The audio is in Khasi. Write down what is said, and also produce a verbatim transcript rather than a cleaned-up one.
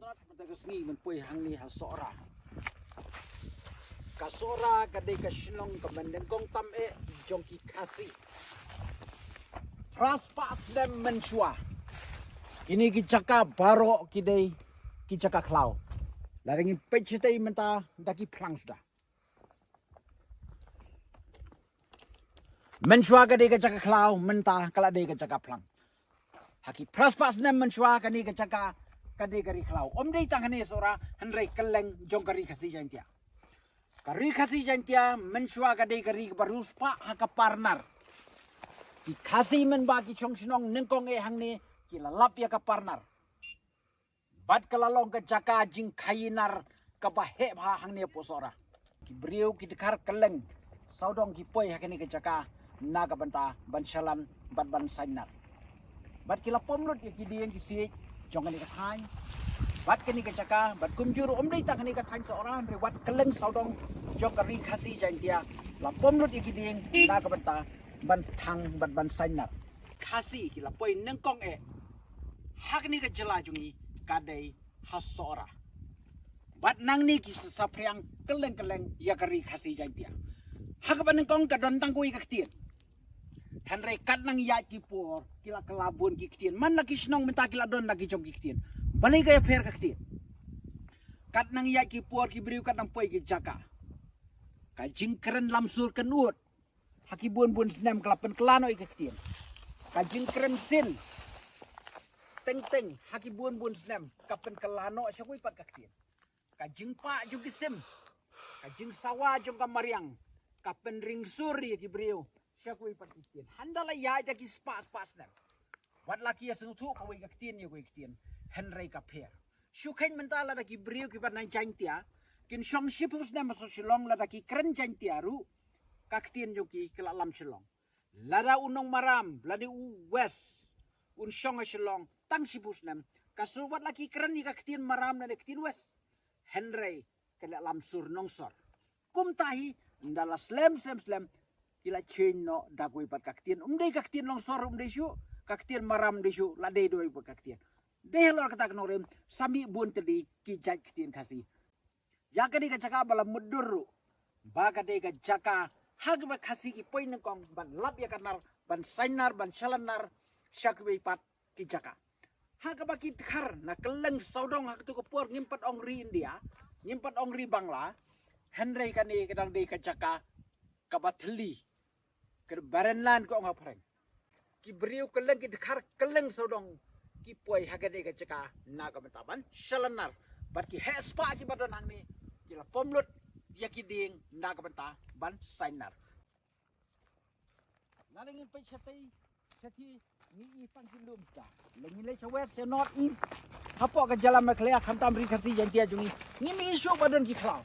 Mynta ka sngi men poi hangne ha Sohra. Ka Sohra ka dei ka shnong kaba nyngkong tam eh jong ki Khasi. Phra spah snem mynshuwa, kine ki jaka baroh ki dei ki jaka khlaw. Lada ngin peit shatei mynta da ki phlang suda. Mynshuwa ka dei ka jaka khlaw, mynta ka la dei ka jaka phlang. Ha ki phra spah snem mynshuwa kane ka jaka ka dei ka ri khlaw. Ym dei tang hangne Sohra, hynrei kylleng jong ka ri Khasi Jaintia. Ka ri Khasi Jaintia mynshuwa ka dei ka ri kaba riewspah ha ka parnar. Ki Khasi mynba ki shong shnong nyngkong eh hangne ki la lap ïa ka parnar. Bad ka la long ka jaka jingkhaïi nar kaba heh bha hangne hapoh Sohra. Ki briew ki dkhar kylleng sawdong ki poi ha kane ka jaka na ka bynta ban shalan bad ban saiñ nar. Bad ki la pom lut ïa ki dieng ki siej jong kane ka thaiñ. Bad kane ka jaka, bad kumjuh ruh ym dei tang kane ka thaiñ Sohra, hynrei wat kylleng sawdong jong ka ri Khasi Jaintia la pom lut ïa ki dieng na ka bynta ban thang bad ban saiñ nar. Khasi ki la poi nyngkong eh ha kane ka jylla jong ngi ka dei ha Sohra. Bad nangne ki sa saphriang kylleng kylleng ïa ka ri Khasi Jaintia. Ha kaba nyngkong ka don tang kawei ka ktien. Hynrei kat nang ïaid ki por ki la kylla bun ki ktien. Man la ki shnong mynta ki la don la ki jong ki ktien. Balei ka ïapher ka ktien? Kat nang ïaid ki por ki briew kat nang poi ki jaka. Ka jingkren lamsur kynud ha ki bun bun snem ka la pynkylla noh ïa ka ktien. Ka jingkren sin teng teng ha ki bun bun snem ka pynkylla noh sha kawei pat ka ktien. Ka jingpah jong ki sim, ka jingsawa jong ka mariang ka pynring sur ïa ki briew sha kawei pat ka ktien. Hynda la ïaid da ki spah spah snem, wat la ki ïasngewthuh kawei ka ktien ïa kawei ka ktien, hynrei ka pher. Shu kheiñ mynta lada ki briew kiba na Jaintia kin shong shiphew snem ha Shillong, lada ki kren Jaintia ruh ka ktien jong ki ka la lam Shillong. Lada u nong Maram lada u West un shong ha Shillong tang shiphew snem, ka sur wat la ki kren ïa ka ktien Maram ne ka ktien West, hynrei ka la lam sur nongsor. Kumta hi, ynda la slem slem slem ki la change noh da kawei pat ka ktien. Ym dei ka ktien longsor ym dei shuh, ka ktien Maram ym dei shuh, la dei da kawei pat ka ktien. Dei halor kata ka nongrim sa mih bun tylli ki jait ktien Khasi. Ïa ka dei ka jaka ba la mutdur ruh ba ka dei ka jaka ha kaba Khasi ki poi nyngkong ban lap ïa ka nar, ban saiñ nar, ban shalan nar sha kiwei pat ki jaka. Ha kaba ki dkhar na kylleng sawdong ha katu ka por, ngim pat ong ri India, ngim pat ong ri Bangla, hynrei kane ka dang dei ka jaka kaba thylli, ka barren land ka ong ha phareng. Ki briew kylleng ki dkhar kylleng sawdong ki poi ha kane ka jaka na ka bynta ban shalan nar, bad ki heh spah kiba don hangne ki la pom lut ïa ki dieng na ka bynta ban saiñ nar. Lada ngin peit shatei shathie, ngi i tang ki lum sha. Lada ngi leit sha west, sha north east, hapoh ka jylla Meghalaya khamtam ri Khasi Jaintia jong ngi, ngim i shuh ba don ki khlaw.